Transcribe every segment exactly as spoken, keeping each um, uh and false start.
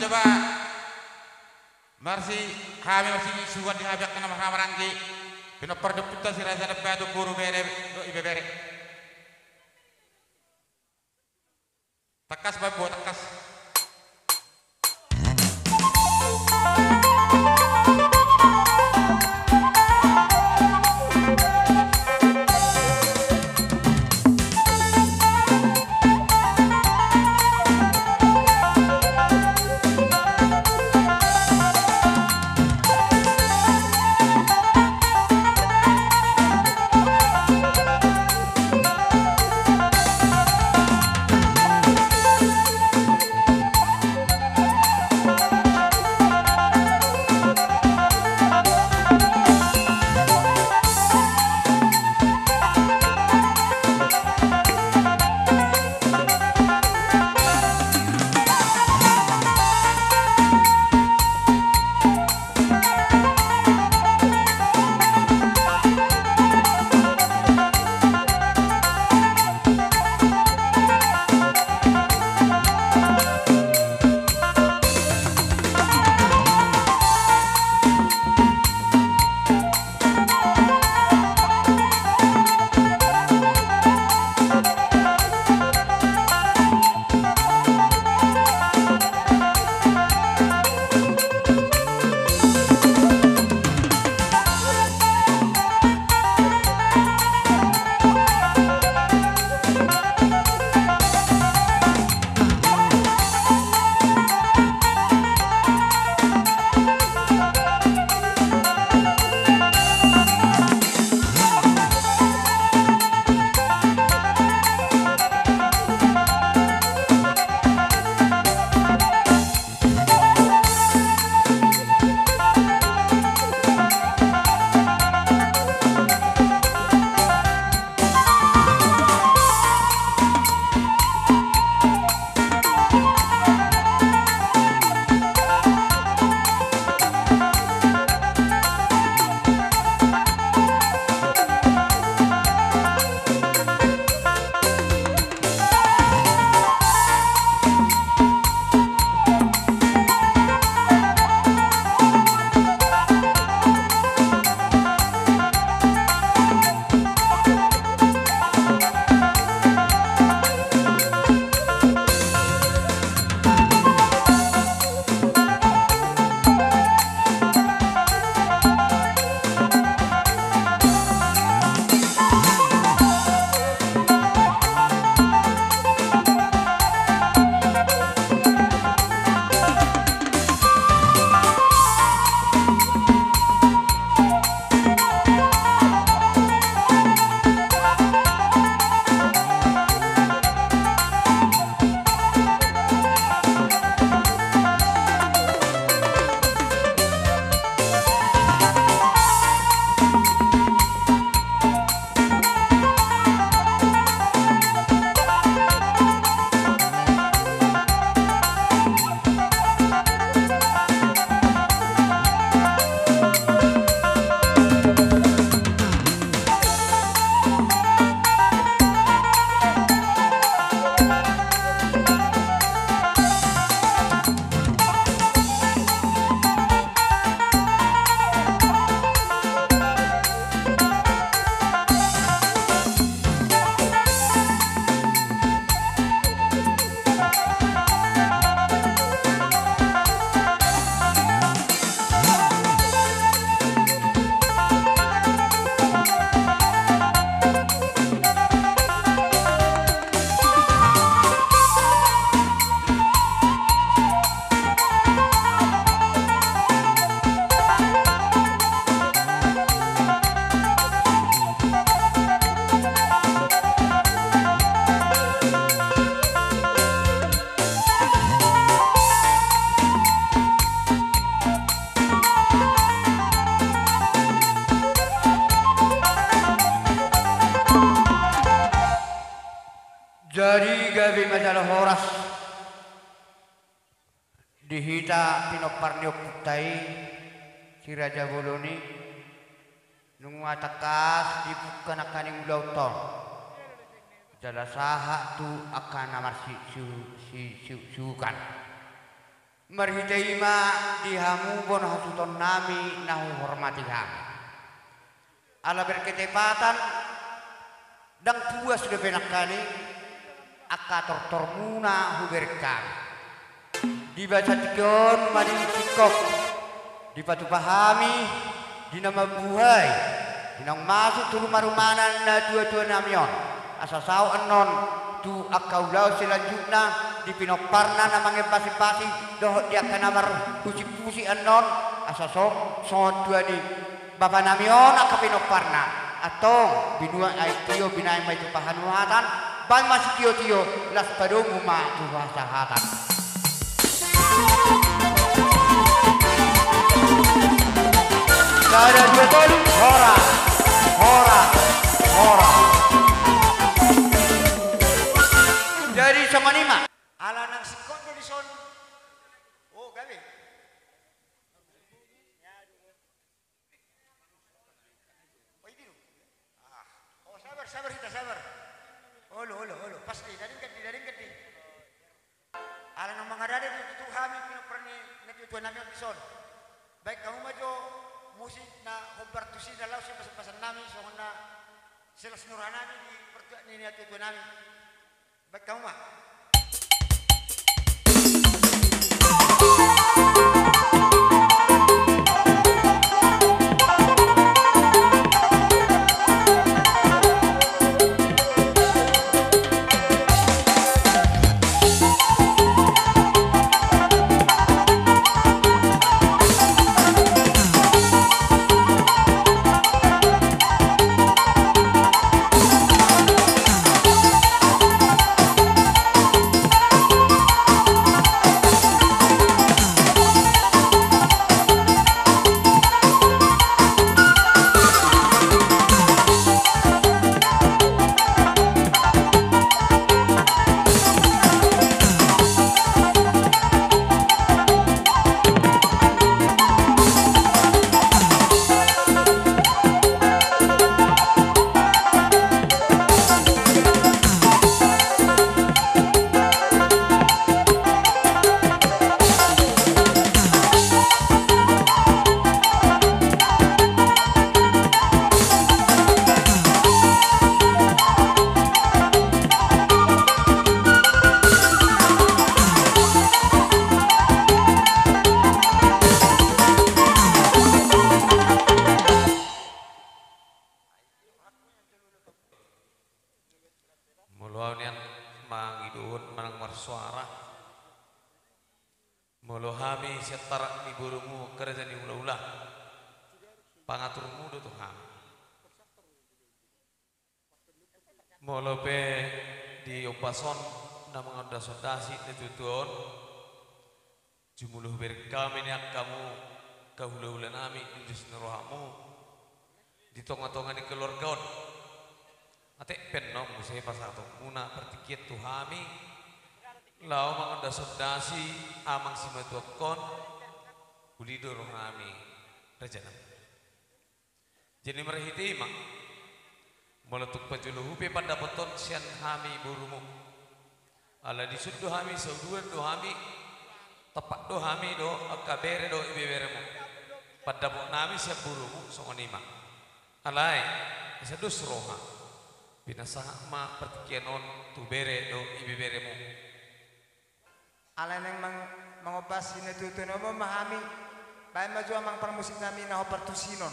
Coba marsi hami marsi suan di hami angka na marhahamaranggi. Pinompar ni ompunta si Raja Nambatu, boru, bere dohot ibebere. Tangkas baen boa, tangkas. Jadi gabe ma jala horas di hita pinompar ni ompunta i, si Raja Bolon i, nunga tangkas dipungka nangkaning ulaonta on. Jala sahat tu angka na marsi-, su-, si-, su-, suhukan. Marhite i ma di hamu bona hasuhuton nami na huhormati hami. Ala berketepatan, ndang puas dope nangkaning angka tortormuna hubereng hami. Di bagasan tingki on ma di singkop dipatupa hami di na mambuhai, di naung masuk tu rumarumana natuatua nami on, asa saut annon tu angka ulaon selanjutna di pinomparna na mangembasembasi dohot di angka na marpusingpusing annon, asa so-, songon tua ni bapa nami on angka pinomparna. Antong, binuat aek tio, binahen ma i tu pahanuhatan, baen ma sitiotio, las padomu ma tu hasahatan. Sada, dua, tolu, horas, horas, horas. Jadi songon i ma. Ala nang singkop do dison. O, gabe. O, i do. Ah. O, sabar, sabar hita, sabar. Olo, olo, olo. Pas di, dadingkan di, dadingkan di. Ala nang mangaradei do tutu hami pinompar ni natuatua nami on dison. Baen hamu ma jo musik na hombar tusi na laos sian pasanpasan nami, songon na silas ni roha nami di partuat ni natuatua nami. Baen hamu ma. Molo au nian mangidohon manang marsoara, molo hami sian tarak ni borumu angka raja ni hulahula, pangaturmu do tu hami. Molo pe di ombas on na mangondasondasi natuatua on, jumolo hubereng hami nian hamu angka hulahula nami di dos ni rohamu di tongatonga ni keluarga on. Atik pe annon muse pasahatonmuna partingkian tu hami laho mangondasondasi amang simatuangkon, uli do rohanami rajanami. Jadi marhite i ma, molo tung pajolo hupe pandapothon sian hami borumu, ala dison do hami, sauduan do hami, tampak do hami dohot angka bere dohot ibeberemu. Pandapotnami sian borumu songon i ma. Alai asa dos roha, pinasahat ma partingkian on tu bere dohot ibeberemu. Alai naeng mang-, mangombas si natuatua nami on ma hami, baen ma jo amang parmusik nami na hombar tusi on.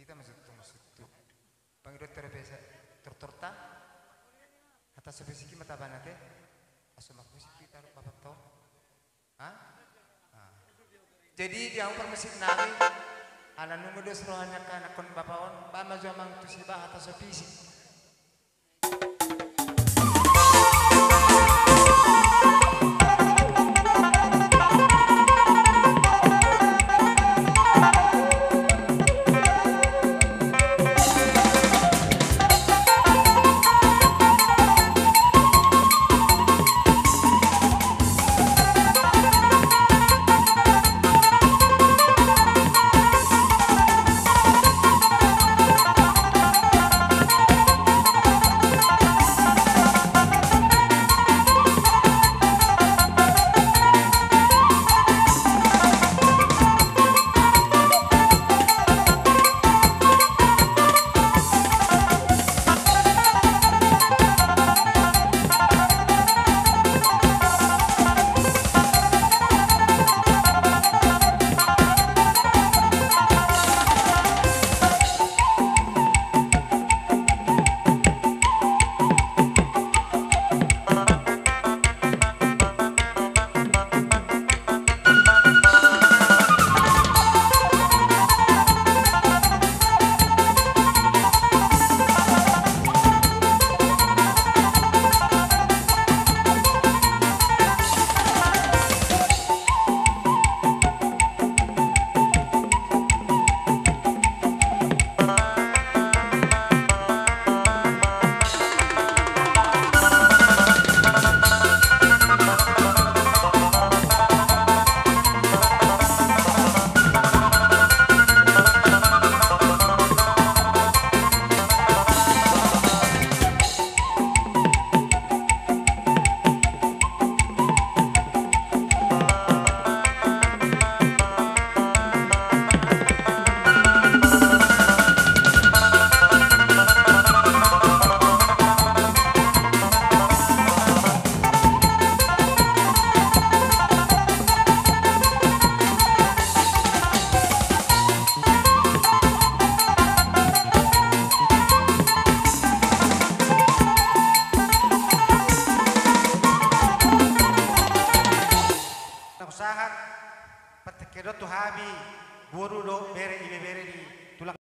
Ita ma sittu, ma sittu. Pangidoan ta dope sa tortorta. Hata so fisik i ma tabaen ate. Aso ma fisik i taruh bapak to. Ha? Ha. Jadi di hamu parmusik nami, ala nunga dos rohana angka anakkon bapa on, baen ma jo amang tusi ba hata so fisik. Nunga sahat, patingki do tu hami, boru dohot bere, ibebere ni tulang.